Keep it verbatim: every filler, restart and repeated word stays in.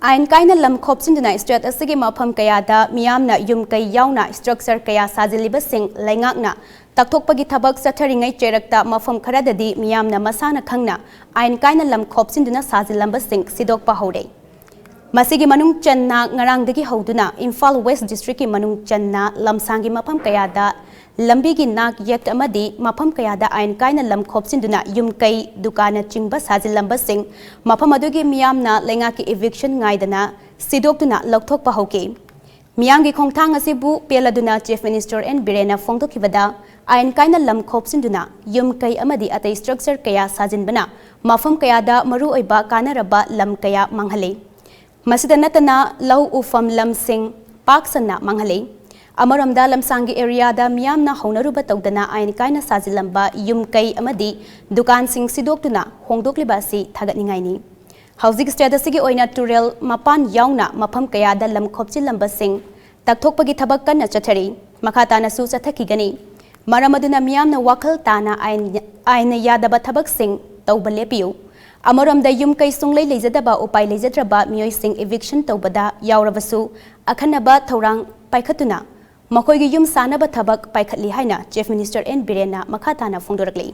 ꯑꯥꯏꯟ ꯀꯥꯏꯅ ꯂꯝ ꯈꯣꯞꯆꯤꯟꯗꯨꯅ state ꯑꯁꯤꯒꯤ ꯃꯐꯝ ꯀꯌꯥꯗ ꯃꯤꯌꯥꯝꯅ ꯌꯨꯝ ꯀꯩ ꯌꯥꯎꯅ structure ꯀꯌꯥ ꯁꯥꯖꯤꯜꯂꯤꯕꯁꯤꯡ ꯂꯩꯉꯥꯛꯅ ꯇꯛꯊꯣꯛꯄꯒꯤ ꯊꯕꯛ ꯆꯠꯊꯔꯤꯉꯩ ꯆꯩꯔꯛꯇ ꯃꯐꯝ ꯈꯔꯗꯗꯤ ꯃꯤꯌꯥꯝꯅ ꯃꯁꯥꯅ ꯈꯪꯅ ꯑꯥꯏꯟ ꯀꯥꯏꯅ ꯂꯝ ꯈꯣꯞꯆꯤꯟꯗꯨꯅ ꯁꯥꯖꯤꯜꯂꯝꯕꯁꯤꯡ ꯁꯤꯗꯣꯛꯄ ꯍꯧꯔꯦ꯫ ꯃꯁꯤꯒꯤ ꯃꯅꯨꯡ ꯆꯟꯅ ꯉꯔꯥꯡꯗꯒꯤ ꯍꯧꯗꯨꯅ ꯏꯝꯐꯥꯜ West Districtꯀꯤ ꯃꯅꯨꯡ ꯆꯟꯅ ꯂꯝꯁꯥꯡꯒꯤ ꯃꯐꯝ ꯀꯌꯥꯗ ꯂꯝꯕꯤꯒꯤ ꯅꯥꯛ ꯌꯦꯠ ꯑꯃꯗꯤ ꯃꯐꯝ ꯀꯌꯥꯗ ꯑꯥꯏꯟ ꯀꯥꯏꯅ ꯂꯝ ꯈꯣꯞꯆꯤꯟꯗꯨꯅ ꯌꯨꯝ ꯀꯩ, ꯗꯨꯀꯥꯟꯅꯆꯤꯡꯕ ꯁꯥꯖꯤꯜꯂꯝꯕꯁꯤꯡ, ꯃꯐꯝ ꯑꯗꯨꯒꯤ ꯃꯤꯌꯥꯝꯅ ꯂꯩꯉꯥꯛꯀꯤ eviction ꯉꯥꯏꯗꯅ ꯁꯤꯗꯣꯛꯇꯨꯅ ꯂꯧꯊꯣꯛꯄ ꯍꯧꯈꯤ꯫ ꯃꯤꯌꯥꯝꯒꯤ ꯈꯣꯡꯊꯥꯡ ꯑꯁꯤꯕꯨ ꯄꯦꯜꯂꯗꯨꯅ Chief Minister N ꯕꯤꯔꯦꯟꯅ ꯐꯣꯡꯗꯣꯛꯈꯤꯕꯗ, ꯑꯥꯏꯟ ꯀꯥꯏꯅ ꯂꯝ ꯈꯣꯞꯆꯤꯟꯗꯨꯅ ꯌꯨꯝ ꯀꯩ ꯑꯃꯗꯤ ꯑꯇꯩ structure ꯀꯌꯥ ꯁꯥꯖꯤꯟꯕꯅ ꯃꯐꯝ ꯀꯌꯥꯗ ꯃꯔꯨꯑꯣꯏꯕ ꯀꯥꯟꯅꯔꯕ ꯂꯝ ꯀꯌꯥ ꯃꯥꯡꯍꯜꯂꯤ꯫ ꯃꯁꯤꯗ ꯅꯠꯇꯅ ꯂꯧ ꯎꯐꯝ ꯂꯝꯁꯤꯡ ꯄꯥꯛ ꯁꯟꯅ ꯃꯥꯡꯍꯜꯂꯤ꯫ ꯑꯃꯔꯣꯝꯗ ꯂꯝꯁꯥꯡꯒꯤ areaꯗ ꯃꯤꯌꯥꯝꯅ ꯍꯧꯅꯔꯨꯕ ꯇꯧꯗꯅ ꯑꯥꯏꯟ ꯀꯥꯏꯅ ꯁꯥꯖꯤꯜꯂꯝꯕ ꯌꯨꯝ ꯀꯩ ꯑꯃꯗꯤ ꯗꯨꯀꯥꯟꯁꯤꯡ ꯁꯤꯗꯣꯛꯇꯨꯅ ꯍꯣꯡꯗꯣꯛꯂꯤꯕ ꯑꯁꯤ ꯊꯥꯒꯠꯅꯤꯡꯉꯥꯏꯅꯤ꯫ ꯍꯧꯖꯤꯛ state ꯑꯁꯤꯒꯤ ꯑꯣꯏꯅ ꯇꯨꯔꯦꯜ ꯃꯄꯥꯟ ꯌꯥꯎꯅ ꯃꯐꯝ ꯀꯌꯥꯗ ꯂꯝ ꯈꯣꯞꯆꯤꯜꯂꯝꯕꯁꯤꯡ ꯇꯛꯊꯣꯛꯄꯒꯤ ꯊꯕꯛ ꯀꯟꯅ ꯆꯠꯊꯔꯤ꯫ ꯃꯈꯥ ꯇꯥꯅꯁꯨ ꯆꯠꯊꯈꯤꯒꯅꯤ꯫ ꯃꯔꯝ ꯑꯗꯨꯅ ꯃꯤꯌꯥꯝꯅ ꯋꯥꯈꯜ ꯇꯥꯅ ꯑꯥꯏꯟ, ꯑꯥꯏꯟꯅ ꯌꯥꯗꯕ ꯊꯕꯛꯁꯤꯡ ꯇꯧꯕ ꯂꯦꯞꯄꯤꯌꯨ꯫ ꯑꯃꯔꯣꯝꯗ ꯌꯨꯝ ꯀꯩ ꯁꯨꯡꯂꯩ ꯂꯩꯖꯗꯕ, ꯎꯄꯥꯏ ꯂꯩꯖꯗ꯭ꯔꯕ ꯃꯤꯑꯣꯏꯁꯤꯡ eviction ꯇꯧꯕꯗ ꯌꯥꯎꯔꯕꯁꯨ ꯑꯈꯟꯅꯕ ꯊꯧꯔꯥꯡ ꯄꯥꯏꯈꯠꯇꯨꯅ ꯃꯈꯣꯏꯒꯤ ꯌꯨꯝ ꯁꯥꯅꯕ ꯊꯕꯛ ꯄꯥꯏꯈꯠꯂꯤ ꯍꯥꯏꯅ Chief Minister N ꯕꯤꯔꯦꯟꯅ ꯃꯈꯥ ꯇꯥꯅ ꯐꯣꯡꯗꯣꯔꯛꯂꯤ꯫